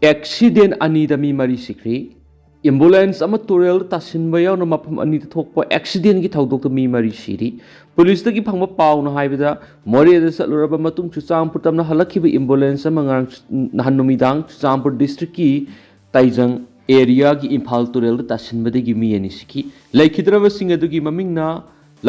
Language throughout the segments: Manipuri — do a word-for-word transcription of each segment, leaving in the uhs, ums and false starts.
ꯑꯦꯛꯁꯤꯗꯦꯟ ꯑꯅꯤꯗ ꯃꯤ ꯃꯔꯤ ꯁꯤꯈ꯭ꯔꯤ꯫ ꯑꯦꯝꯕꯨꯂꯦꯟꯁ ꯑꯃ ꯇꯨꯔꯦꯜꯗ ꯇꯥꯁꯤꯟꯕ ꯌꯥꯎꯅ ꯃꯐꯝ ꯑꯅꯤꯗ ꯊꯣꯛꯄ ꯑꯦꯛꯁꯤꯗꯦꯟꯒꯤ ꯊꯧꯗꯣꯛꯇ ꯃꯤ ꯃꯔꯤ ꯁꯤꯔꯤ꯫ ꯄꯨꯂꯤꯁꯇꯒꯤ ꯐꯪꯕ ꯄꯥꯎꯅ ꯍꯥꯏꯕꯗ, ꯃꯣꯔꯦꯗ ꯆꯠꯂꯨꯔꯕ ꯃꯇꯨꯡ ꯆꯨꯔꯆꯥꯟꯄꯨꯔ ꯇꯝꯅ ꯍꯜꯂꯛꯈꯤꯕ ꯑꯦꯝꯕꯨꯂꯦꯟꯁ ꯑꯃ ꯉꯔꯥꯡ ꯅꯍꯥꯟ ꯅꯨꯃꯤꯗꯥꯡ ꯆꯨꯔꯆꯥꯟꯄꯨꯔ ꯗꯤꯁꯇ꯭ꯔꯤꯛꯀꯤ ꯇꯥꯏꯖꯪ ꯑꯦꯔꯤꯌꯥꯒꯤ ꯏꯝꯐꯥꯜ ꯇꯨꯔꯦꯜꯗ ꯇꯥꯁꯤꯟꯕꯗꯒꯤ ꯃꯤ ꯑꯅꯤ ꯁꯤꯈꯤ꯫ ꯂꯩꯈꯤꯗ꯭ꯔꯕꯁꯤꯡ ꯑꯗꯨꯒꯤ ꯃꯃꯤꯡꯅ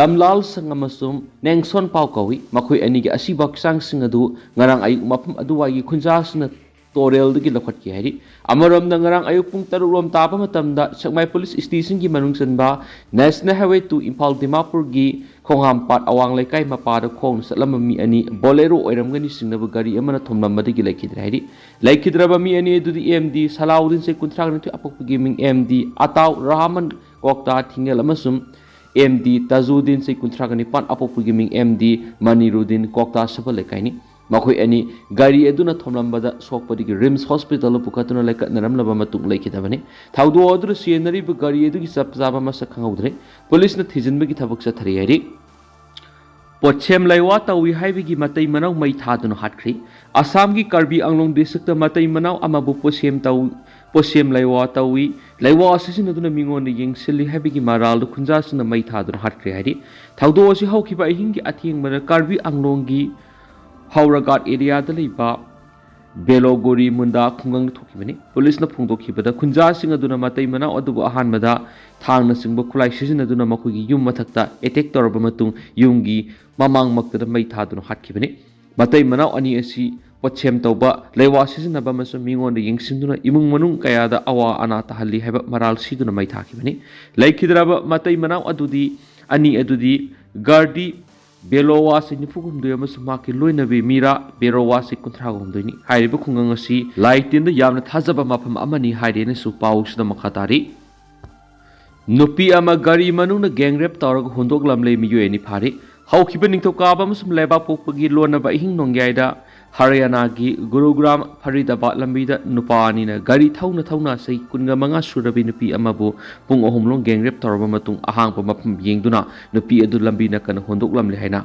ꯂꯝꯂꯥꯜ ꯁꯪ ꯑꯃꯁꯨꯡ ꯅꯦꯡꯁꯣꯟ ꯄꯥꯎ ꯀꯧꯏ꯫ ꯃꯈꯣꯏ ꯑꯅꯤꯒꯤ ꯑꯁꯤꯕ ꯍꯛꯆꯥꯡꯁꯤꯡ ꯑꯗꯨ ꯉꯔꯥꯡ ꯑꯌꯨꯛ ꯃꯐꯝ ꯑꯗꯨꯋꯥꯏꯒꯤ ꯈꯨꯟꯖꯥꯁꯤꯡꯅ ꯇꯣꯔꯦꯜꯗꯒꯤ ꯂꯧꯈꯠꯈꯤ ꯍꯥꯏꯔꯤ꯫ ꯑꯃꯔꯣꯝꯗ, ꯉꯔꯥꯡ ꯑꯌꯨꯛ ꯄꯨꯡ ꯇꯔꯨꯛ ꯔꯣꯝ ꯇꯥꯕ ꯃꯇꯝꯗ ꯁꯦꯛꯃꯥꯏ ꯄꯨꯂꯤꯁ ꯁ꯭ꯇꯦꯁꯟꯒꯤ ꯃꯅꯨꯡ ꯆꯟꯕ ꯅꯦꯁꯅꯦꯜ ꯍꯥꯏꯋꯦ ꯇꯨ ꯏꯝꯐꯥꯜ ꯗꯤꯃꯥꯄꯨꯔꯒꯤ ꯈꯣꯡꯍꯥꯝꯄꯥꯠ ꯑꯋꯥꯡ ꯂꯩꯀꯥꯏ ꯃꯄꯥꯗ ꯈꯣꯡꯅ ꯆꯠꯂꯝꯕ ꯃꯤ ꯑꯅꯤ ꯕꯣꯂꯦꯔꯣ ꯑꯣꯏꯔꯝꯒꯅꯤ ꯆꯤꯡꯅꯕ ꯒꯥꯔꯤ ꯑꯃꯅ ꯊꯣꯝꯂꯝꯕꯗꯒꯤ ꯂꯩꯈꯤꯗ꯭ꯔꯦ ꯍꯥꯏꯔꯤ꯫ ꯂꯩꯈꯤꯗ꯭ꯔꯕ ꯃꯤ ꯑꯅꯤ ꯑꯗꯨꯗꯤ ꯑꯦꯝ ꯗꯤ ꯁꯂꯥꯎꯗꯤꯟ, ꯆꯍꯤ ꯀꯨꯟꯊ꯭ꯔꯥꯒ ꯅꯤꯊꯣꯏ, ꯑꯄꯣꯛꯄꯒꯤ ꯃꯤꯡ ꯑꯦꯝ ꯗꯤ ꯑꯇꯥꯎ ꯔꯍꯃꯟ, ꯀ꯭ꯋꯥꯛꯇꯥ ꯊꯤꯡꯉꯦꯜ, ꯑꯃꯁꯨꯡ ꯑꯦꯝ ꯗꯤ ꯇꯥꯖꯨꯗꯤꯟ, ꯆꯍꯤ ꯀꯨꯟꯊ꯭ꯔꯥꯒ ꯅꯤꯄꯥꯟ, ꯑꯄꯣꯛꯄꯒꯤ ꯃꯤꯡ ꯑꯦꯝ ꯗꯤ ꯃꯅꯤꯔꯨꯗꯤꯟ, ꯀ꯭ꯋꯥꯛꯇꯥ ꯁꯕꯜ ꯂꯩꯀꯥꯏꯅꯤ꯫ ꯃꯈꯣꯏ ꯑꯅꯤ ꯒꯥꯔꯤ ꯑꯗꯨꯅ ꯊꯣꯝꯂꯝꯕꯗ ꯁꯣꯛꯄꯗꯒꯤ ꯔꯤꯝꯁ ꯍꯣꯁꯄꯤꯇꯥꯜꯗ ꯄꯨꯈꯠꯇꯨꯅ ꯂꯩꯀꯠꯅꯔꯝꯂꯕ ꯃꯇꯨꯡ ꯂꯩꯈꯤꯗꯕꯅꯤ꯫ ꯊꯧꯗꯣꯛ ꯑꯗꯨꯗ ꯆꯦꯟꯅꯔꯤꯕ ꯒꯥꯔꯤ ꯑꯗꯨꯒꯤ ꯆꯞ ꯆꯥꯕ ꯃꯁꯛ ꯈꯪꯍꯧꯗ꯭ꯔꯦ꯫ ꯄꯨꯂꯤꯁꯅ ꯊꯤꯖꯤꯟꯕꯒꯤ ꯊꯕꯛ ꯆꯠꯊꯔꯤ ꯍꯥꯏꯔꯤ꯫ ꯄꯣꯠꯁꯦꯝ ꯂꯩꯋꯥ ꯇꯧꯏ ꯍꯥꯏꯕꯒꯤ ꯃꯇꯩ ꯃꯅꯥꯎ ꯃꯩ ꯊꯥꯗꯨꯅ ꯍꯥꯠꯈ꯭ꯔꯤ꯫ ꯑꯁꯥꯝꯒꯤ ꯀꯥꯔꯕꯤ ꯑꯪꯂꯣꯡ ꯗꯤꯁꯇ꯭ꯔꯤꯛꯇ ꯃꯇꯩ ꯃꯅꯥꯎ ꯑꯃꯕꯨ ꯄꯣꯠꯁꯦꯝ ꯇꯧ-, ꯄꯣꯠꯁꯦꯝ ꯂꯩꯋꯥ ꯇꯧꯏ, ꯂꯩꯋꯥ ꯁꯤꯖꯤꯟꯅꯗꯨꯅ ꯃꯤꯉꯣꯟꯗ ꯌꯦꯡꯁꯤꯜꯂꯤ ꯍꯥꯏꯕꯒꯤ ꯃꯔꯥꯜꯗ ꯈꯨꯟꯖꯥꯁꯤꯡꯅ ꯃꯩ ꯊꯥꯗꯨꯅ ꯍꯥꯠꯈ꯭ꯔꯦ ꯍꯥꯏꯔꯤ꯫ ꯊꯧꯗꯣꯛ ꯑꯁꯤ ꯍꯧꯈꯤꯕ ꯑꯍꯤꯡꯒꯤ ꯑꯊꯦꯡꯕꯗ ꯀꯥꯔꯕꯤ ꯑꯪꯂꯣꯡꯒꯤ ꯍꯧꯔꯒꯥꯠ ꯑꯦꯔꯤꯌꯥꯗ ꯂꯩꯕ ꯕꯦꯂꯣꯒꯣꯔꯤ ꯃꯨꯟꯗꯥ ꯈꯨꯡꯒꯪꯗ ꯊꯣꯛꯈꯤꯕꯅꯤ꯫ ꯄꯨꯂꯤꯁꯅ ꯐꯣꯡꯗꯣꯛꯈꯤꯕꯗ, ꯈꯨꯟꯖꯥꯁꯤꯡ ꯑꯗꯨꯅ ꯃꯇꯩ ꯃꯅꯥꯎ ꯑꯗꯨꯕꯨ ꯑꯍꯥꯟꯕꯗ ꯊꯥꯡꯅꯆꯤꯡꯕ ꯈꯨꯠꯂꯥꯏ ꯁꯤꯖꯤꯟꯅꯗꯨꯅ ꯃꯈꯣꯏꯒꯤ ꯌꯨꯝ ꯃꯊꯛꯇ ꯑꯦꯇꯦꯛ ꯇꯧꯔꯕ ꯃꯇꯨꯡ, ꯌꯨꯝꯒꯤ ꯃꯃꯥꯡꯃꯛꯇꯗ ꯃꯩ ꯊꯥꯗꯨꯅ ꯍꯥꯠꯈꯤꯕꯅꯤ꯫ ꯃꯇꯩ ꯃꯅꯥꯎ ꯑꯅꯤ ꯑꯁꯤ ꯄꯣꯠꯁꯦꯝ ꯇꯧꯕ, ꯂꯩꯋꯥ ꯁꯤꯖꯤꯟꯅꯕ ꯑꯃꯁꯨꯡ ꯃꯤꯉꯣꯟꯗ ꯌꯦꯡꯁꯤꯟꯗꯨꯅ ꯏꯃꯨꯡ ꯃꯅꯨꯡ ꯀꯌꯥꯗ ꯑꯋꯥ ꯑꯅꯥ ꯇꯥꯍꯜꯂꯤ ꯍꯥꯏꯕ ꯃꯔꯥꯜ ꯁꯤꯗꯨꯅ ꯃꯩ ꯊꯥꯈꯤꯕꯅꯤ꯫ ꯂꯩꯈꯤꯗ꯭ꯔꯕ ꯃꯇꯩ ꯃꯅꯥꯎ ꯑꯗꯨꯗꯤ, ꯑꯅꯤ ꯑꯗꯨꯗꯤ ꯒꯥꯔꯗꯤ ꯕꯦꯂꯣꯋꯥ, ꯆꯍꯤ ꯅꯤꯐꯨ ꯍꯨꯝꯗꯣꯏ, ꯑꯃꯁꯨꯡ ꯃꯍꯥꯛꯀꯤ ꯂꯣꯏꯅꯕꯤ ꯃꯤꯔꯥ ꯕꯦꯔꯣꯋꯥ, ꯆꯍꯤ ꯀꯨꯟꯊ꯭ꯔꯥ ꯍꯨꯝꯗꯣꯏꯅꯤ꯫ ꯍꯥꯏꯔꯤꯕ ꯈꯨꯡꯒꯪ ꯑꯁꯤ ꯂꯥꯏ ꯇꯤꯟꯗ ꯌꯥꯝꯅ ꯊꯥꯖꯕ ꯃꯐꯝ ꯑꯃꯅꯤ ꯍꯥꯏꯔꯦꯅꯁꯨ ꯄꯥꯎꯁꯤꯗ ꯃꯈꯥ ꯇꯥꯔꯤ꯫ ꯅꯨꯄꯤ ꯑꯃ ꯒꯥꯔꯤ ꯃꯅꯨꯡꯗ ꯒꯦꯡ ꯔꯦꯞ ꯇꯧꯔꯒ ꯍꯨꯟꯗꯣꯛꯂꯝꯂꯦ, ꯃꯤꯑꯣꯏ ꯑꯅꯤ ꯐꯥꯔꯤ꯫ ꯍꯧꯈꯤꯕ ꯅꯤꯡꯊꯧꯀꯥꯕ ꯑꯃꯁꯨꯡ ꯂꯩꯕꯥꯛꯄꯣꯛꯄꯒꯤ ꯂꯣꯟꯅꯕ ꯑꯍꯤꯡ ꯅꯣꯡꯌꯥꯏꯗ ꯍꯔꯤꯌꯥꯅꯥꯒꯤ ꯒꯨꯔꯨꯒ꯭ꯔꯥꯝ ꯐꯔꯤꯗꯥꯕꯥꯗ ꯂꯝꯕꯤꯗ ꯅꯨꯄꯥ ꯑꯅꯤꯅ ꯒꯥꯔꯤ ꯊꯧꯅ ꯊꯧꯅ ꯆꯍꯤ ꯀꯨꯟꯒ ꯃꯉꯥ ꯁꯨꯔꯕꯤ ꯅꯨꯄꯤ ꯑꯃꯕꯨ ꯄꯨꯡ ꯑꯍꯨꯝ ꯂꯣꯝ ꯒꯦꯡ ꯔꯦꯞ ꯇꯧꯔꯕ ꯃꯇꯨꯡ, ꯑꯍꯥꯡꯕ ꯃꯐꯝ ꯌꯦꯡꯗꯨꯅ ꯅꯨꯄꯤ ꯑꯗꯨ ꯂꯝꯕꯤ ꯅꯥꯀꯟꯗ ꯍꯨꯟꯗꯣꯛꯂꯝꯂꯦ ꯍꯥꯏꯅ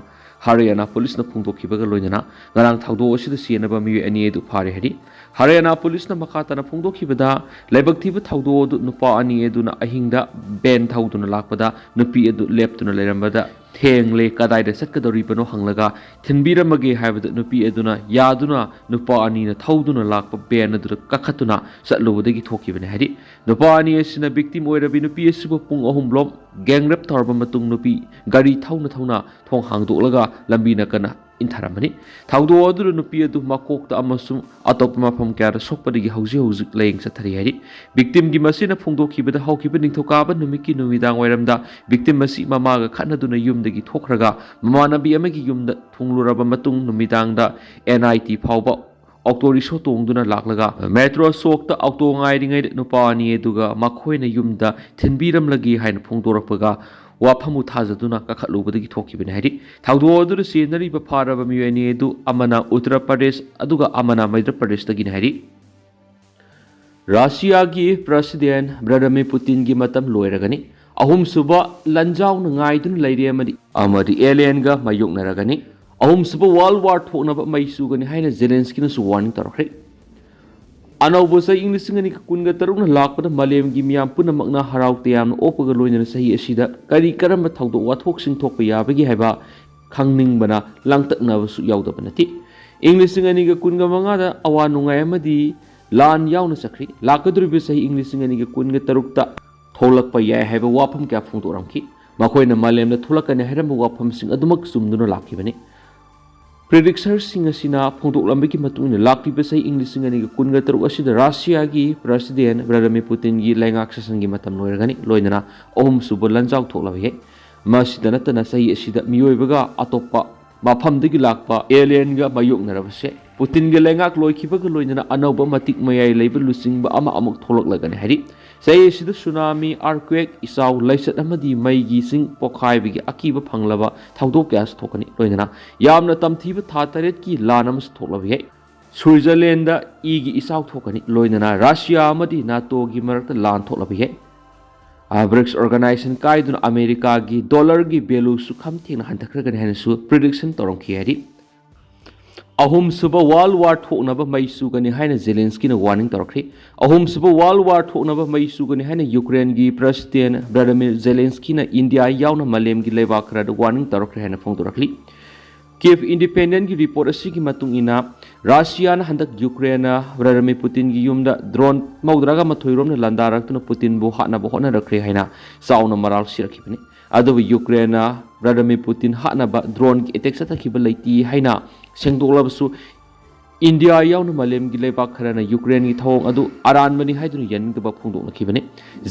ꯍꯔꯤꯌꯥꯅꯥ ꯄꯨꯂꯤꯁꯅ ꯐꯣꯡꯗꯣꯛꯈꯤꯕꯒ ꯂꯣꯏꯅꯅ ꯉꯔꯥꯡ ꯊꯧꯗꯣꯛ ꯑꯁꯤꯗ ꯆꯦꯟꯅꯕ ꯃꯤꯑꯣꯏ ꯑꯅꯤ ꯑꯗꯨ ꯐꯥꯔꯦ ꯍꯥꯏꯔꯤ꯫ ꯍꯔꯤꯌꯥꯅꯥ ꯄꯨꯂꯤꯁꯅ ꯃꯈꯥ ꯇꯥꯅ ꯐꯣꯡꯗꯣꯛꯈꯤꯕꯗ, ꯂꯥꯏꯕꯛ ꯊꯤꯕ ꯊꯧꯗꯣꯛ ꯑꯗꯨ ꯅꯨꯄꯥ ꯑꯅꯤ ꯑꯗꯨꯅ ꯑꯍꯤꯡꯗ ꯚꯦꯟ ꯊꯧꯗꯨꯅ ꯂꯥꯛꯄꯗ ꯅꯨꯄꯤ ꯑꯗꯨ ꯂꯦꯞꯇꯨꯅ ꯂꯩꯔꯝꯕꯗ, "ꯊꯦꯡꯂꯦ, ꯀꯗꯥꯏꯗ ꯆꯠꯀꯗꯧꯔꯤꯕꯅꯣ?" ꯍꯪꯂꯒ ꯊꯤꯟꯕꯤꯔꯝꯃꯒꯦ ꯍꯥꯏꯕꯗ ꯅꯨꯄꯤ ꯑꯗꯨꯅ ꯌꯥꯗꯨꯅ ꯅꯨꯄꯥ ꯑꯅꯤꯅ ꯊꯧꯗꯨꯅ ꯂꯥꯛꯄ ꯚꯦꯟ ꯑꯗꯨꯗ ꯀꯥꯈꯠꯇꯨꯅ ꯆꯠꯂꯨꯕꯗꯒꯤ ꯊꯣꯛꯈꯤꯕꯅꯤ ꯍꯥꯏꯔꯤ꯫ ꯅꯨꯄꯥ ꯑꯅꯤ ꯑꯁꯤꯅ ꯚꯤꯛꯇꯤꯝ ꯑꯣꯏꯔꯕꯤ ꯅꯨꯄꯤ ꯑꯁꯤꯕꯨ ꯄꯨꯡ ꯑꯍꯨꯝ ꯂꯣꯝ ꯒꯦꯡ ꯔꯦꯞ ꯇꯧꯔꯕ ꯃꯇꯨꯡ ꯅꯨꯄꯤ ꯒꯥꯔꯤ ꯊꯧꯅ ꯊꯧꯅ ꯊꯣꯡ ꯍꯥꯡꯗꯣꯛꯂꯒ ꯂꯝꯕꯤ ꯅꯥꯀꯟꯅ ꯏꯟꯊꯔꯝꯕꯅꯤ꯫ ꯊꯧꯗꯣꯛ ꯑꯗꯨꯗ ꯅꯨꯄꯤ ꯑꯗꯨ ꯃꯀꯣꯛꯇ ꯑꯃꯁꯨꯡ ꯑꯇꯣꯞꯄ ꯃꯐꯝ ꯀꯌꯥꯗ ꯁꯣꯛꯄꯗꯒꯤ ꯍꯧꯖꯤꯛ ꯍꯧꯖꯤꯛ ꯂꯥꯌꯦꯡ ꯆꯠꯊꯔꯤ ꯍꯥꯏꯔꯤ꯫ ꯚꯤꯛꯇꯤꯝꯒꯤ ꯃꯆꯦꯅ ꯐꯣꯡꯗꯣꯛꯈꯤꯕꯗ, ꯍꯧꯈꯤꯕ ꯅꯤꯡꯊꯧꯀꯥꯕ ꯅꯨꯃꯤꯠꯀꯤ ꯅꯨꯃꯤꯗꯥꯡ ꯋꯥꯏꯔꯝꯗ ꯚꯤꯛꯇꯤꯝ ꯑꯁꯤ ꯃꯃꯥꯒ ꯈꯠꯅꯗꯨꯅ ꯌꯨꯝꯗꯒꯤ ꯊꯣꯛꯈ꯭ꯔꯒ ꯃꯃꯥꯟꯅꯕꯤ ꯑꯃꯒꯤ ꯌꯨꯝꯗ ꯊꯨꯡꯂꯨꯔꯕ ꯃꯇꯨꯡ ꯅꯨꯃꯤꯗꯥꯡꯗ ꯑꯦꯟ ꯑꯥꯏ ꯇꯤ ꯐꯥꯎꯕ ꯑꯣꯛꯇꯣ ꯔꯤꯛꯁꯣ ꯇꯣꯡꯗꯨꯅ ꯂꯥꯛꯂꯒ ꯃꯦꯇ꯭ꯔꯣ ꯆꯣꯛꯇ ꯑꯣꯛꯇꯣ ꯉꯥꯏꯔꯤꯉꯩꯗ ꯅꯨꯄꯥ ꯑꯅꯤ ꯑꯗꯨꯒ ꯃꯈꯣꯏꯅ ꯌꯨꯝꯗ ꯊꯤꯟꯕꯤꯔꯝꯂꯒꯦ ꯍꯥꯏꯅ ꯐꯣꯡꯗꯣꯔꯛꯄꯒ ꯋꯥꯐꯝꯕꯨ ꯊꯥꯖꯗꯨꯅ ꯀꯥꯈꯠꯂꯨꯕꯗꯒꯤ ꯊꯣꯛꯈꯤꯕꯅꯤ ꯍꯥꯏꯔꯤ꯫ ꯊꯧꯗꯣꯛ ꯑꯗꯨꯗ ꯆꯦꯟꯅꯔꯤꯕ ꯐꯥꯔꯕ ꯃꯤꯑꯣꯏ ꯑꯅꯤ ꯑꯗꯨ ꯑꯃꯅ ꯎꯠꯇꯔ ꯄ꯭ꯔꯗꯦꯁ ꯑꯗꯨꯒ ꯑꯃꯅ ꯃꯩꯙ꯭ꯔ ꯄ꯭ꯔꯗꯦꯁꯇꯒꯤꯅꯤ ꯍꯥꯏꯔꯤ꯫ ꯔꯁꯤꯌꯥꯒꯤ ꯄ꯭ꯔꯁꯤꯗꯦꯟ ꯚ꯭ꯂꯥꯗꯤꯃꯤꯔ ꯄꯨꯇꯤꯟꯒꯤ ꯃꯇꯝ ꯂꯣꯏꯔꯒꯅꯤ꯫ ꯑꯍꯨꯝꯁꯨꯕ ꯂꯥꯟꯖꯥꯎꯅ ꯉꯥꯏꯗꯨꯅ ꯂꯩꯔꯦ ꯑꯃꯗꯤ, ꯑꯃꯗꯤ ꯑꯦꯂꯤꯌꯟꯒ ꯃꯥꯌꯣꯛꯅꯔꯒꯅꯤ꯫ ꯑꯍꯨꯝꯁꯨꯕ ꯋꯥꯔꯜ ꯋꯥꯔ ꯊꯣꯛꯅꯕ ꯃꯩ ꯆꯨꯒꯅꯤ ꯍꯥꯏꯅ ꯖꯦꯂꯦꯟꯁꯀꯤꯅꯁꯨ ꯋꯥꯔꯅꯤꯡ ꯇꯧꯔꯛꯈ꯭ꯔꯦ꯫ ꯑꯅꯧꯕ ꯆꯍꯤ ꯏꯪ ꯂꯤꯁꯤꯡ ꯑꯅꯤꯒ ꯀꯨꯟꯒ ꯇꯔꯨꯛꯅ ꯂꯥꯛꯄꯗ ꯃꯥꯂꯦꯝꯒꯤ ꯃꯤꯌꯥꯝ ꯄꯨꯝꯅꯃꯛꯅ ꯍꯔꯥꯎ ꯇꯌꯥꯝꯅ ꯑꯣꯛꯄꯒ ꯂꯣꯏꯅꯅ ꯆꯍꯤ ꯑꯁꯤꯗ ꯀꯔꯤ ꯀꯔꯝꯕ ꯊꯧꯗꯣꯛ ꯋꯥꯊꯣꯛꯁꯤꯡ ꯊꯣꯛꯄ ꯌꯥꯕꯒꯦ ꯍꯥꯏꯕ ꯈꯪꯅꯤꯡꯕꯅ ꯂꯥꯡꯇꯛꯅꯕꯁꯨ ꯌꯥꯎꯗꯕ ꯅꯠꯇꯦ꯫ ꯏꯪ ꯂꯤꯁꯤꯡ ꯑꯅꯤꯒ ꯀꯨꯟꯒ ꯃꯉꯥꯗ ꯑꯋꯥ ꯅꯨꯡꯉꯥꯏ ꯑꯃꯗꯤ ꯂꯥꯟ ꯌꯥꯎꯅ ꯆꯠꯈ꯭ꯔꯤ꯫ ꯂꯥꯛꯀꯗꯧꯔꯤꯕ ꯆꯍꯤ ꯏꯪ ꯂꯤꯁꯤꯡ ꯑꯅꯤꯒ ꯀꯨꯟꯒ ꯇꯔꯨꯛꯇ ꯊꯣꯛꯂꯛꯄ ꯌꯥꯏ ꯍꯥꯏꯕ ꯋꯥꯐꯝ ꯀꯌꯥ ꯐꯣꯡꯗꯣꯛꯂꯝꯈꯤ꯫ ꯃꯈꯣꯏꯅ ꯃꯥꯂꯦꯝꯗ ꯊꯣꯛꯂꯛꯀꯅꯤ ꯍꯥꯏꯔꯝꯕ ꯋꯥꯐꯝꯁꯤꯡ ꯑꯗꯨꯃꯛ ꯆꯨꯝꯗꯨꯅ ꯂꯥꯛꯈꯤꯕꯅꯤ꯫ ꯄ꯭ꯔꯤꯗꯤꯛꯁꯔꯁꯤꯡ ꯑꯁꯤꯅ ꯐꯣꯡꯗꯣꯛꯂꯝꯕꯒꯤ ꯃꯇꯨꯡ ꯏꯟꯅ, ꯂꯥꯛꯂꯤꯕ ꯆꯍꯤ ꯏꯪ ꯂꯤꯁꯤꯡ ꯑꯅꯤꯒ ꯀꯨꯟꯒ ꯇꯔꯨꯛ ꯑꯁꯤꯗ ꯔꯁꯤꯌꯥꯒꯤ ꯄ꯭ꯔꯁꯤꯗꯦꯟ ꯚ꯭ꯂꯥꯗꯤꯃꯤꯔ ꯄꯨꯇꯤꯟꯒꯤ ꯂꯩꯉꯥꯛ ꯁꯥꯁꯟꯒꯤ ꯃꯇꯝ ꯂꯣꯏꯔꯒꯅꯤ, ꯂꯣꯏꯅꯅ ꯑꯍꯨꯝꯁꯨꯕ ꯂꯥꯟꯖꯥꯎ ꯊꯣꯛꯂꯕ ꯌꯥꯏ꯫ ꯃꯁꯤꯗ ꯅꯠꯇꯅ ꯆꯍꯤ ꯑꯁꯤꯗ ꯃꯤꯑꯣꯏꯕꯒ ꯑꯇꯣꯞꯄ ꯃꯐꯝꯗꯒꯤ ꯂꯥꯛꯄ ꯑꯦꯂꯤꯌꯟꯒ ꯃꯥꯌꯣꯛꯅꯔꯕꯁꯦ꯫ ꯄꯨꯇꯤꯟꯒꯤ ꯂꯩꯉꯥꯛ ꯂꯣꯏꯈꯤꯕꯒ ꯂꯣꯏꯅꯅ ꯑꯅꯧꯕ ꯃꯇꯤꯛ ꯃꯌꯥꯏ ꯂꯩꯕ ꯂꯨꯆꯤꯡꯕ ꯑꯃ ꯑꯃꯨꯛ ꯊꯣꯛꯂꯛꯂꯒꯅꯤ ꯍꯥꯏꯔꯤ꯫ ꯆꯍꯤ ꯑꯁꯤꯗ ꯁꯨꯅꯥꯃꯤ, ꯑꯥꯔꯀ꯭ꯋꯦꯛ, ꯏꯆꯥꯎ, ꯂꯥꯏꯆꯠ ꯑꯃꯗꯤ ꯃꯩꯒꯤ ꯆꯤꯡ ꯄꯣꯈꯥꯏꯕꯒꯤ ꯑꯀꯤꯕ ꯐꯪꯂꯕ ꯊꯧꯗꯣꯛ ꯀꯌꯥꯁꯨ ꯊꯣꯛꯀꯅꯤ꯫ ꯂꯣꯏꯅꯅ ꯌꯥꯝꯅ ꯇꯝꯊꯤꯕ ꯊꯥ ꯇꯔꯦꯠꯀꯤ ꯂꯥꯟ ꯑꯃꯁꯨ ꯊꯣꯛꯂꯕ ꯌꯥꯏ꯫ ꯁ꯭ꯋꯤꯖꯔꯂꯦꯟꯗ ꯏꯒꯤ ꯏꯆꯥꯎ ꯊꯣꯛꯀꯅꯤ꯫ ꯂꯣꯏꯅꯅ ꯔꯁꯤꯌꯥ ꯑꯃꯗꯤ ꯅꯥꯇꯣꯒꯤ ꯃꯔꯛꯇ ꯂꯥꯟ ꯊꯣꯛꯂꯕ ꯌꯥꯏ꯫ ꯕ꯭ꯔꯤꯛꯁ ꯑꯣꯔꯒꯅꯥꯏꯖꯦꯁꯟ ꯀꯥꯏꯗꯨꯅ ꯑꯃꯦꯔꯤꯀꯥꯒꯤ ꯗꯣꯂꯔꯒꯤ ꯚꯦꯂꯨꯁꯨ ꯈꯝ ꯊꯦꯡꯅ ꯍꯟꯊꯈ꯭ꯔꯒꯅꯤ ꯍꯥꯏꯅꯁꯨ ꯄ꯭ꯔꯤꯗꯤꯛꯁꯟ ꯇꯧꯔꯝꯈꯤ ꯍꯥꯏꯔꯤ꯫ ꯑꯍꯨꯝꯁꯨꯕ ꯋꯥꯔꯜ ꯋꯥꯔ ꯊꯣꯛꯅꯕ ꯃꯩ ꯆꯨꯒꯅꯤ ꯍꯥꯏꯅ ꯖꯦꯂꯦꯟꯁꯀꯤꯅ ꯋꯥꯔꯅꯤꯡ ꯇꯧꯔꯛꯈ꯭ꯔꯤ꯫ ꯑꯍꯨꯝꯁꯨꯕ ꯋꯥꯔꯜ ꯋꯥꯔ ꯊꯣꯛꯅꯕ ꯃꯩ ꯆꯨꯒꯅꯤ ꯍꯥꯏꯅ ꯌꯨꯀ꯭ꯔꯦꯟꯒꯤ ꯄ꯭ꯔꯦꯁꯤꯗꯦꯟ ꯚ꯭ꯂꯥꯗꯤꯃꯤꯔ ꯖꯦꯂꯦꯟꯁꯀꯤꯅ ꯏꯟꯗꯤꯌꯥ ꯌꯥꯎꯅ ꯃꯥꯂꯦꯝꯒꯤ ꯂꯩꯕꯥꯛ ꯈꯔꯗ ꯋꯥꯔꯅꯤꯡ ꯇꯧꯔꯛꯈ꯭ꯔꯦ ꯍꯥꯏꯅ ꯐꯣꯡꯗꯣꯔꯛꯂꯤ꯫ ꯀꯤꯌꯦꯚ ꯏꯟꯗꯤꯄꯦꯟꯗꯦꯟꯒꯤ ꯔꯤꯄꯣꯔꯠ ꯑꯁꯤꯒꯤ ꯃꯇꯨꯡ ꯏꯟꯅ, ꯔꯁꯤꯌꯥꯅ ꯍꯟꯗꯛ ꯌꯨꯀ꯭ꯔꯦꯟꯅ ꯚ꯭ꯂꯥꯗꯤꯃꯤꯔ ꯄꯨꯇꯤꯟꯒꯤ ꯌꯨꯝꯗ ꯗ꯭ꯔꯣꯟ ꯃꯧꯗ꯭ꯔꯥꯒ ꯃꯥꯊꯣꯏ ꯔꯣꯝꯅ ꯂꯥꯟꯗꯥꯔꯛꯇꯨꯅ ꯄꯨꯇꯤꯟꯕꯨ ꯍꯥꯠꯅꯕ ꯍꯣꯠꯅꯔꯛꯈ꯭ꯔꯦ ꯍꯥꯏꯅ ꯆꯥꯎꯅ ꯃꯔꯥꯜ ꯁꯤꯔꯛꯈꯤꯕꯅꯤ꯫ ꯑꯗꯨꯕꯨ ꯌꯨꯀ꯭ꯔꯦꯟꯅ ꯚ꯭ꯂꯥꯗꯤꯃꯤꯔ ꯄꯨꯇꯤꯟ ꯍꯥꯠꯅꯕ ꯗ꯭ꯔꯣꯟꯒꯤ ꯑꯦꯇꯦꯛ ꯆꯠꯊꯈꯤꯕ ꯂꯩꯇꯦ ꯍꯥꯏꯅ ꯁꯦꯡꯗꯣꯛꯂꯕꯁꯨ, ꯏꯟꯗꯤꯌꯥ ꯌꯥꯎꯅ ꯃꯥꯂꯦꯝꯒꯤ ꯂꯩꯕꯥꯛ ꯈꯔꯅ ꯌꯨꯀ꯭ꯔꯦꯟꯒꯤ ꯊꯧꯑꯣꯡ ꯑꯗꯨ ꯑꯔꯥꯟꯕꯅꯤ ꯍꯥꯏꯗꯨꯅ ꯌꯥꯅꯤꯡꯗꯕ ꯐꯣꯡꯗꯣꯛꯅꯈꯤꯕꯅꯤ꯫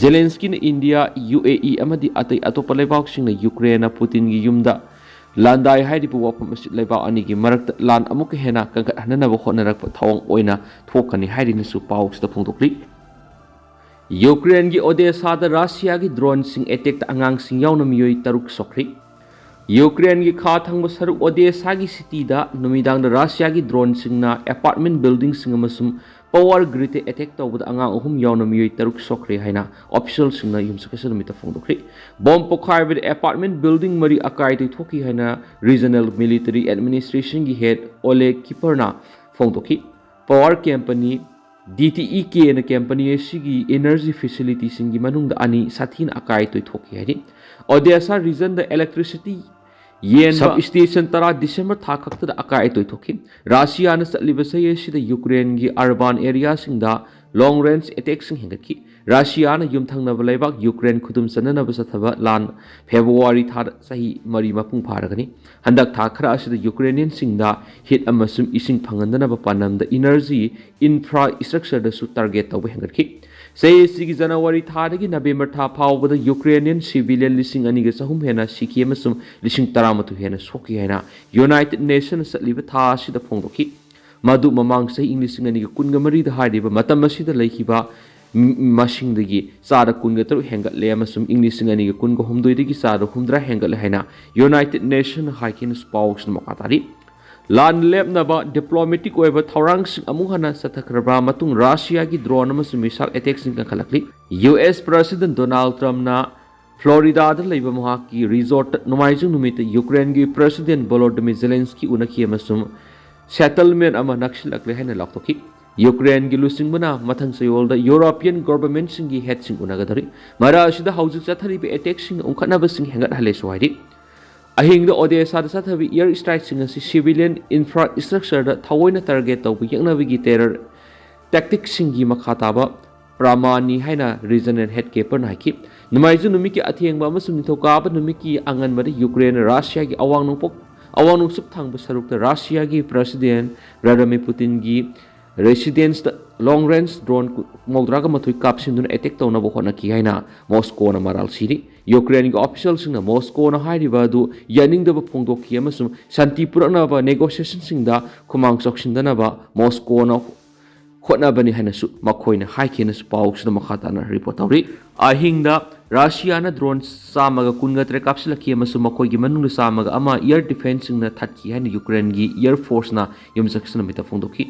ꯖꯦꯂꯦꯟꯁꯀꯤꯅ ꯏꯟꯗꯤꯌꯥ, ꯌꯨ ꯑꯦ ꯏ ꯑꯃꯗꯤ ꯑꯇꯩ ꯑꯇꯣꯞꯄ ꯂꯩꯕꯥꯛꯁꯤꯡꯅ ꯌꯨꯀ꯭ꯔꯦꯟꯅ ꯄꯨꯇꯤꯟꯒꯤ ꯌꯨꯝꯗ ꯂꯥꯟꯗꯥꯏ ꯍꯥꯏꯔꯤꯕ ꯋꯥꯐꯝ ꯑꯁꯤ ꯂꯩꯕꯥꯛ ꯑꯅꯤꯒꯤ ꯃꯔꯛꯇ ꯂꯥꯟ ꯑꯃꯨꯛꯀ ꯍꯦꯟꯅ ꯀꯟꯈꯠꯍꯟꯅꯅꯕ ꯍꯣꯠꯅꯔꯛꯄ ꯊꯧꯑꯣꯡ ꯑꯣꯏꯅ ꯊꯣꯛꯀꯅꯤ ꯍꯥꯏꯔꯤꯅꯁꯨ ꯄꯥꯎꯁꯤꯗ ꯐꯣꯡꯗꯣꯛꯂꯤ꯫ ꯌꯨꯀ꯭ꯔꯦꯟꯒꯤ ꯑꯣꯗꯦꯁꯥꯗ ꯔꯁꯤꯌꯥꯒꯤ ꯗ꯭ꯔꯣꯟꯁꯤꯡ ꯑꯦꯇꯦꯛꯇ ꯑꯉꯥꯡꯁꯤꯡ ꯌꯥꯎꯅ ꯃꯤꯑꯣꯏ ꯇꯔꯨꯛ ꯁꯣꯛꯈ꯭ꯔꯤ꯫ ꯌꯨꯀ꯭ꯔꯦꯟꯒꯤ ꯈꯥ ꯊꯪꯕ ꯁꯔꯨꯛ ꯑꯣꯗꯦꯁꯥꯒꯤ ꯁꯤꯇꯤꯗ ꯅꯨꯃꯤꯗꯥꯡꯗ ꯔꯁꯤꯌꯥꯒꯤ ꯗ꯭ꯔꯣꯟꯁꯤꯡꯅ ꯑꯦꯄꯥꯔꯠꯃꯦꯟ ꯕꯤꯜꯗꯤꯡꯁꯤꯡ ꯑꯃꯁꯨꯡ ꯄꯋꯥꯔ ꯒ꯭ꯔꯤꯗꯇ ꯑꯦꯇꯦꯛ ꯇꯧꯕꯗ ꯑꯉꯥꯡ ꯑꯍꯨꯝ ꯌꯥꯎꯅ ꯃꯤꯑꯣꯏ ꯇꯔꯨꯛ ꯁꯣꯛꯈ꯭ꯔꯦ ꯍꯥꯏꯅ ꯑꯣꯐꯤꯁꯤꯌꯦꯜꯁꯤꯡꯅ ꯌꯨꯝꯁꯀꯩꯁ ꯅꯨꯃꯤꯠꯇ ꯐꯣꯡꯗꯣꯛꯈ꯭ꯔꯤ꯫ ꯕꯣꯝ ꯄꯣꯈꯥꯏꯕꯗ ꯑꯦꯄꯥꯔꯠꯃꯦꯟ ꯕꯤꯜꯗꯤꯡ ꯃꯔꯤ ꯑꯀꯥꯏ ꯇꯣꯏꯊꯣꯛꯈꯤ ꯍꯥꯏꯅ ꯔꯤꯖꯅꯦꯜ ꯃꯤꯂꯤꯇꯔꯤ ꯑꯦꯗꯃꯤꯅꯤꯁꯇ꯭ꯔꯦꯁꯟꯒꯤ ꯍꯦꯗ ꯑꯣꯂꯦ ꯀꯤꯄꯔꯅ ꯐꯣꯡꯗꯣꯛꯈꯤ꯫ Power company D T E ꯀꯦꯅ ꯀꯝꯄꯅꯤ ꯑꯁꯤꯒꯤ ꯏꯅꯔꯖꯤ ꯐꯦꯁꯤꯂꯤꯇꯤꯁꯤꯡꯒꯤ ꯃꯅꯨꯡꯗ ꯑꯅꯤ ꯁꯥꯊꯤꯅ ꯑꯀꯥꯏ ꯇꯣꯏꯊꯣꯛꯈꯤ ꯍꯥꯏꯔꯤ꯫ ꯑꯣꯗꯦꯁꯥ ꯔꯤꯖꯟꯗ ꯏꯂꯦꯛꯇ꯭ꯔꯤꯁꯤꯇꯤ ꯌꯦꯟꯕ ꯁꯕ ꯁ꯭ꯇꯦꯁꯟ ꯇꯔꯥ ꯗꯤꯁꯦꯝꯕꯔ ꯊꯥ ꯈꯛꯇꯗ ꯑꯀꯥꯏ ꯑꯇꯣꯏ ꯊꯣꯛꯈꯤ꯫ ꯔꯁꯤꯌꯥꯅ ꯆꯠꯂꯤꯕ ꯆꯍꯤ ꯑꯁꯤꯗ ꯌꯨꯀ꯭ꯔꯦꯟꯒꯤ ꯑꯔꯕꯥꯟ ꯑꯦꯔꯤꯌꯥꯁꯤꯡꯗ ꯂꯣꯡ ꯔꯦꯟꯖ ꯑꯦꯇꯦꯛꯁꯤꯡ ꯍꯦꯟꯒꯠꯈꯤ꯫ ꯔꯁꯤꯌꯥꯅ ꯌꯨꯝꯊꯪꯅꯕ ꯂꯩꯕꯥꯛ ꯌꯨꯀ꯭ꯔꯦꯟ ꯈꯨꯗꯨꯝ ꯆꯟꯅꯅꯕ ꯆꯠꯊꯕ ꯂꯥꯟ ꯐꯦꯕ꯭ꯔꯨꯋꯥꯔꯤ ꯊꯥꯗ ꯆꯍꯤ ꯃꯔꯤ ꯃꯄꯨꯡ ꯐꯥꯔꯒꯅꯤ꯫ ꯍꯟꯗꯛ ꯊꯥ ꯈꯔ ꯑꯁꯤꯗ ꯌꯨꯀ꯭ꯔꯦꯅꯤꯌꯟꯁꯤꯡꯗ ꯍꯤꯠ ꯑꯃꯁꯨꯡ ꯏꯁꯤꯡ ꯐꯪꯍꯟꯗꯅꯕ ꯄꯥꯟꯗꯝꯗ ꯏꯅꯔꯖꯤ ꯏꯟꯐ꯭ꯔꯥ ꯏꯁꯇ꯭ꯔꯛꯆꯔꯗꯁꯨ ꯇꯥꯔꯒꯦꯠ ꯇꯧꯕ ꯍꯦꯟꯒꯠꯈꯤ꯫ ꯆꯍꯤ ꯑꯁꯤꯒꯤ ꯖꯅꯋꯥꯔꯤ ꯊꯥꯗꯒꯤ ꯅꯕꯦꯝꯕꯔ ꯊꯥ ꯐꯥꯎꯕꯗ ꯌꯨꯀ꯭ꯔꯦꯅꯤꯌꯟ ꯁꯤꯚꯤꯂꯤꯌꯟ ꯂꯤꯁꯤꯡ ꯑꯅꯤꯒ ꯆꯍꯨꯝ ꯍꯦꯟꯅ ꯁꯤꯈꯤ ꯑꯃꯁꯨꯡ ꯂꯤꯁꯤꯡ ꯇꯔꯥꯃꯥꯊꯣꯏ ꯍꯦꯟꯅ ꯁꯣꯛꯈꯤ ꯍꯥꯏꯅ ꯌꯨꯅꯥꯏꯇꯦꯗ ꯅꯦꯁꯟꯅ ꯆꯠꯂꯤꯕ ꯊꯥ ꯑꯁꯤꯗ ꯐꯣꯡꯗꯣꯛꯈꯤ꯫ ꯃꯗꯨ ꯃꯃꯥꯡ ꯆꯍꯤ ꯏꯪ ꯂꯤꯁꯤꯡ ꯑꯅꯤꯒ ꯀꯨꯟꯒ ꯃꯔꯤꯗ ꯍꯥꯏꯔꯤꯕ ꯃꯇꯝ ꯑꯁꯤꯗ ꯂꯩꯈꯤꯕ ꯃ-, ꯃꯁꯤꯡꯗꯒꯤ ꯆꯥꯗ ꯀꯨꯟꯒ ꯇꯔꯨꯛ ꯍꯦꯟꯒꯠꯂꯦ ꯑꯃꯁꯨꯡ ꯏꯪ ꯂꯤꯁꯤꯡ ꯑꯅꯤꯒ ꯀꯨꯟꯒ ꯍꯨꯝꯗꯣꯏꯗꯒꯤ ꯆꯥꯗ ꯍꯨꯝꯗ꯭ꯔꯥ ꯍꯦꯟꯒꯠꯂꯦ ꯍꯥꯏꯅ ꯌꯨꯅꯥꯏꯇꯦꯗ ꯅꯦꯁꯟꯅ ꯍꯥꯏꯈꯤꯅ ꯄꯥꯎꯁꯤꯗ ꯃꯈꯥ ꯇꯥꯔꯤ꯫ ꯂꯥꯟ ꯂꯦꯞꯅꯕ ꯗꯤꯄ꯭ꯂꯣꯃꯦꯇꯤꯛ ꯑꯣꯏꯕ ꯊꯧꯔꯥꯡꯁꯤꯡ ꯑꯃꯨꯛ ꯍꯟꯅ ꯆꯠꯊꯈ꯭ꯔꯕ ꯃꯇꯨꯡ ꯔꯁꯤꯌꯥꯒꯤ ꯗ꯭ꯔꯣꯟ ꯑꯃꯁꯨꯡ ꯃꯤꯁꯥꯏꯜ ꯑꯦꯇꯦꯛꯁꯤꯡ ꯀꯟꯈꯠꯂꯛꯂꯤ꯫ ꯌꯨ ꯑꯦꯁ ꯄ꯭ꯔꯁꯤꯗꯦꯟ ꯗꯣꯅꯥꯜꯗ ꯇ꯭ꯔꯝꯞꯅ ꯐ꯭ꯂꯣꯔꯤꯗꯥꯗ ꯂꯩꯕ ꯃꯍꯥꯛꯀꯤ ꯔꯤꯖꯣꯔꯠꯇ ꯅꯣꯡꯃꯥꯏꯖꯤꯡ ꯅꯨꯃꯤꯠꯇ ꯌꯨꯀ꯭ꯔꯦꯟꯒꯤ ꯄ꯭ꯔꯁꯤꯗꯦꯟ ꯚꯣꯂꯣꯗꯤꯃꯤꯔ ꯖꯦꯂꯦꯟꯁꯀꯤ ꯎꯅꯈꯤ ꯑꯃꯁꯨꯡ ꯁꯦꯇꯜꯃꯦꯟ ꯑꯃ ꯅꯛꯁꯤꯜꯂꯛꯂꯦ ꯍꯥꯏꯅ ꯂꯥꯎꯊꯣꯛꯈꯤ꯫ ꯌꯨꯀ꯭ꯔꯦꯟꯒꯤ ꯂꯨꯆꯤꯡꯕꯅ ꯃꯊꯪ ꯆꯌꯣꯜꯗ ꯌꯨꯔꯣꯄꯤꯌꯟ ꯒꯣꯚꯔꯟꯃꯦꯟꯠꯁꯤꯡꯒꯤ ꯍꯦꯗꯁꯤꯡ ꯎꯅꯒꯗꯧꯔꯤ꯫ ꯃꯔꯛ ꯑꯁꯤꯗ ꯍꯧꯖꯤꯛ ꯆꯠꯊꯔꯤꯕ ꯑꯦꯇꯦꯛꯁꯤꯡꯅ ꯎꯪꯈꯠꯅꯕꯁꯤꯡ ꯍꯦꯟꯒꯠꯍꯜꯂꯦꯁꯨ ꯍꯥꯏꯔꯤ꯫ ꯑꯍꯤꯡꯗ ꯑꯣꯗꯦꯁꯥꯗ ꯆꯠꯊꯕ ꯏꯌꯔ ꯁ꯭ꯇ꯭ꯔꯥꯏꯛꯁꯤꯡ ꯑꯁꯤ ꯁꯤꯚꯤꯂꯤꯌꯟ ꯏꯟꯐ꯭ꯔꯥꯁ꯭ꯇ꯭ꯔꯛꯆꯔꯗ ꯊꯑꯣꯏꯅ ꯇꯥꯔꯒꯦꯠ ꯇꯧꯕ ꯌꯦꯛꯅꯕꯒꯤ ꯇꯦꯔꯔ ꯇꯦꯛꯇꯤꯛꯁꯤꯡꯒꯤ ꯃꯈꯥ ꯇꯥꯕ ꯄ꯭ꯔꯃꯥꯅꯤ ꯍꯥꯏꯅ ꯔꯤꯖꯅꯦꯜ ꯍꯦꯗꯀ꯭ꯋꯥꯇꯔꯅ ꯍꯥꯏꯈꯤ꯫ ꯅꯣꯡꯃꯥꯏꯖꯤꯡ ꯅꯨꯃꯤꯠꯀꯤ ꯑꯊꯦꯡꯕ ꯑꯃꯁꯨꯡ ꯅꯤꯡꯊꯧꯀꯥꯕ ꯅꯨꯃꯤꯠꯀꯤ ꯑꯉꯟꯕꯗ ꯌꯨꯀ꯭ꯔꯦꯟꯅ ꯔꯁꯤꯌꯥꯒꯤ ꯑꯋꯥꯡ ꯅꯣꯡꯄꯣꯛ ꯑꯋꯥꯡ ꯅꯣꯡꯆꯨꯞ ꯊꯪꯕ ꯁꯔꯨꯛꯇ ꯔꯁꯤꯌꯥꯒꯤ ꯄ꯭ꯔꯁꯤꯗꯦꯟ ꯚ꯭ꯂꯥꯗꯤꯃꯤꯔ ꯄꯨꯇꯤꯟꯒꯤ ꯔꯦꯁꯤꯗꯦꯟꯁꯇ ꯂꯣꯡ ꯔꯦꯟꯖ ꯗ꯭ꯔꯣꯟ ꯃꯧꯗ꯭ꯔꯥꯒ ꯃꯥꯊꯣꯏ ꯀꯥꯞꯁꯤꯟꯗꯨꯅ ꯑꯦꯇꯦꯛ ꯇꯧꯅꯕ ꯍꯣꯠꯅꯈꯤ ꯍꯥꯏꯅ ꯃꯣꯁꯀꯣꯅ ꯃꯔꯥꯜ ꯁꯤꯔꯤ꯫ ꯌꯨꯀ꯭ꯔꯦꯟꯒꯤ ꯑꯣꯐꯤꯁꯤꯌꯦꯜꯁꯤꯡꯅ ꯃꯣꯁꯀꯣꯅ ꯍꯥꯏꯔꯤꯕ ꯑꯗꯨ ꯌꯥꯅꯤꯡꯗꯕ ꯐꯣꯡꯗꯣꯛꯈꯤ ꯑꯃꯁꯨꯡ ꯁꯥꯟꯇꯤ ꯄꯨꯔꯛꯅꯕ ꯅꯦꯒꯣꯁꯤꯌꯦꯁꯟꯁꯤꯡꯗ ꯈꯨꯃꯥꯡ ꯆꯥꯎꯁꯤꯟꯗꯅꯕ ꯃꯣꯁꯀꯣꯅ ꯍꯣꯠꯅꯕꯅꯤ ꯍꯥꯏꯅꯁꯨ ꯃꯈꯣꯏꯅ ꯍꯥꯏꯈꯤ ꯍꯥꯏꯅꯁꯨ ꯄꯥꯎꯁꯤꯗ ꯃꯈꯥ ꯇꯥꯅ ꯔꯤꯄꯣꯔꯠ ꯇꯧꯔꯤ꯫ ꯑꯍꯤꯡꯗ ꯔꯁꯤꯌꯥꯅ ꯗ꯭ꯔꯣꯟ ꯆꯥꯝꯃꯒ ꯀꯨꯟꯒ ꯇꯔꯦꯠ ꯀꯥꯞꯁꯤꯜꯂꯛꯈꯤ ꯑꯃꯁꯨꯡ ꯃꯈꯣꯏꯒꯤ ꯃꯅꯨꯡꯗ ꯆꯥꯝꯃꯒ ꯑꯃ ꯏꯌꯔ ꯗꯤꯐꯦꯟꯁꯁꯤꯡꯅ ꯊꯠꯈꯤ ꯍꯥꯏꯅ ꯌꯨꯀ꯭ꯔꯦꯟꯒꯤ ꯏꯌꯔ ꯐꯣꯔꯁꯅ ꯌꯨꯝꯁꯀꯩꯁ ꯅꯨꯃꯤꯠꯇ ꯐꯣꯡꯗꯣꯛꯈꯤ꯫